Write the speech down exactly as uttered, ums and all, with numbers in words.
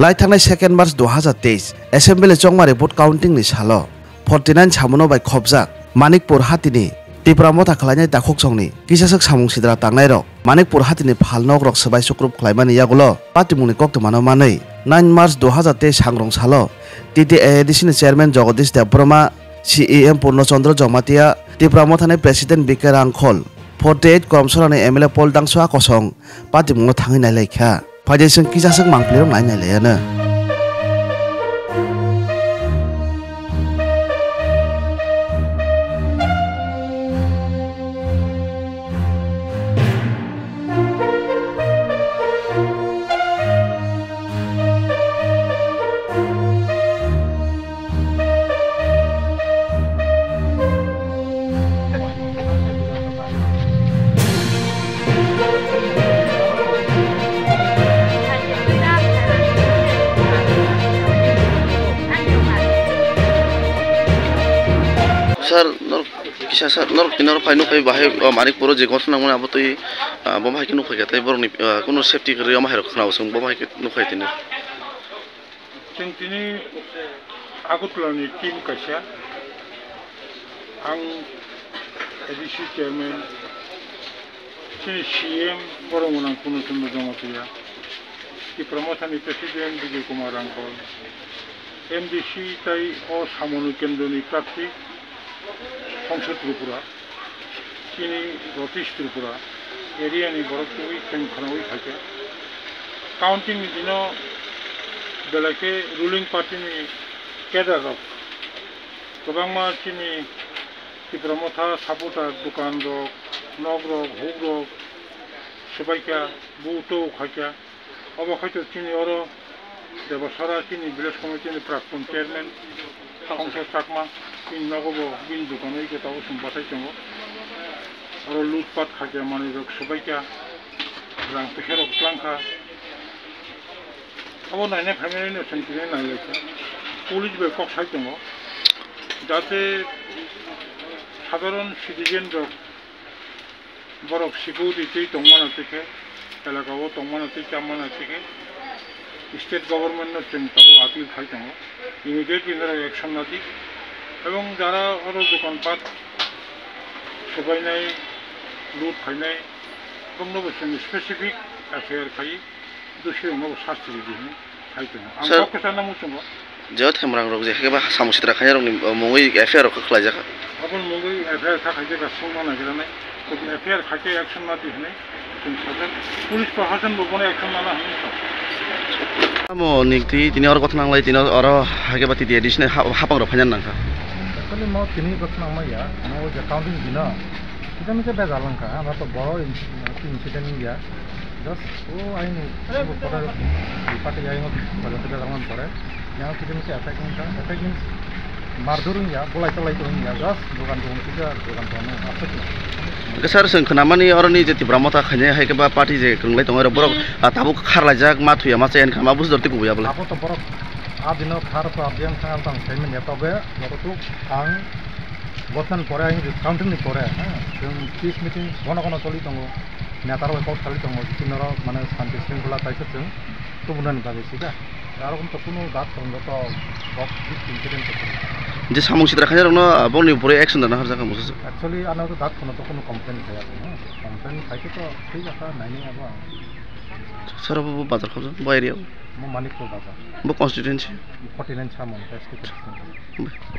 Lai thangnai second March dua hazar teis Assembly chongmari vote counting ni salo forty nine samono bai khopjak Manikpur hatini Tipra Motha khwlainai takhuksongni kisaswk samung sidra tangnairok Manikpur hatini phalnokrok swbai sukrup khlaimani yagulo patimungni koktwmano manwi nine March dua hazar teis sangrong salo T T A A D C ni chairman Jagadish Debbarma, C E M Purno Chandra Jamatia, Tipra Mothani president B K Rangkhol, forty eight Komsorani M L A Paul Dangso a kosong patimungno thangwi nailaikha. Phaidi chwng kisaswk mangpilirok nai nailaiano. Sir, norok kisa sir, norok tini oro phai nukphai bahai, o, Manikpuro je gotna nangmani abo twi, ah, bo bahai khe nukphai kha, tei borokni, ah, kunu safety kwrwi omo hai rok khna bo chwng bo bahai khe nukphai tini. Chwng tini Agartala ni team kaisa, ang A D C chairman, chini C M borok mwnang Purno Chandra Jamatia, Tipra Mothani president Bijoy Kumar Rangkhol, M D C tei o samano kendroni prarthi Hongsha Tripura, chini Ratish Tripura area ni borok twi chwng khwnaui phaikha. Counting ni dino belai khe ruling party ni cadre rok kwbangma chini Tipra Motha supporter, dukan rok, nok rok, huk rok swbaikha, bu to khaikha. Obo khaito chini oro Debasora chini village committee ni praktun chairman Hongsa Chakma, chini nogo bo bini dukano iko tabuk chwng bachai tongo. Oro lutpat khaikha, manwi rok swbaikha, rang pisa rok twlangkha. Abo naina phaimani no chwng tini nailaikha. Police bai kok sai tongo, jate sadharon citizen rok borok security twi tongmano twi khe, elaka o tongmano twi chammano twi khe, state government no chwng tabuk appeal khai tongo, immediately norok action nadi, ebong jara oro dokan pat swbainai, loot khainai, bongno bo chwng specific F I R khai. Dusirokno bo sasti ridi hwnwi sai tongo. Ang Sir, kok kwchangno muchungo. Je o themrang rok je khe ba samung sitra khainai rokni, uh, mungwi F I R rok kha khlaijak. Aboni mungwi F I R kha khaijak, songma naigra nai. Jodi F I R khaikhe action nadi hwnwi chwng sajak. Police prohasan bo bono action nana hwnwi sa. Amo ni twi tini oro gotha nanglai, tini oro hakhe ba titi additional ha-, hapang rok phainan nangkha. Actually mo tini gotha nangma ya, mo je counting dino. Kisa misa bejal wngkha, ha, ba to boro incident wngya. Just o aini photo party aini photo bejal wngkha pore. Yang kisa misa attack wngkha, attack means mardur wngya, bolai tolai to wngya, just dogan dogan kisa dogan dogan aswk. Hwnkhe sir, chwng khnamani oroni je Tipra Motha khainai hai khe ba party je kwrwnglai tongo, borok, ah, tabuk kharlaijak, ma thuya ma chaya wngkha, ma busi dor twi kubui ya bolai. Abo to borok a dino khar to abdi wngkha, ang tang sai manya tobe, borok to ang Bosnan pore, ang counting ni pore, ha, chwng peace meeting gono gono choli tongo, neta rok bai kok sali tongo, chini norok mane shanti shringkhola kaisa chwng tubunani bagwi sida. Aro kunu dat khorang joto kok incident kok. Je samung sitra khainai rokno, ah, bongni bwrwi action dana harjak ang bwsajwk. Actually, ano to dat khorang to kunu complain khaya, ha, complain khaikhe to thik asa naini abo ang. Sir, abo bo bazar khobjak, bo area o? Mo Manikpur bazar. Bo constituency? Forty nine Samung, S T constituency. Bai.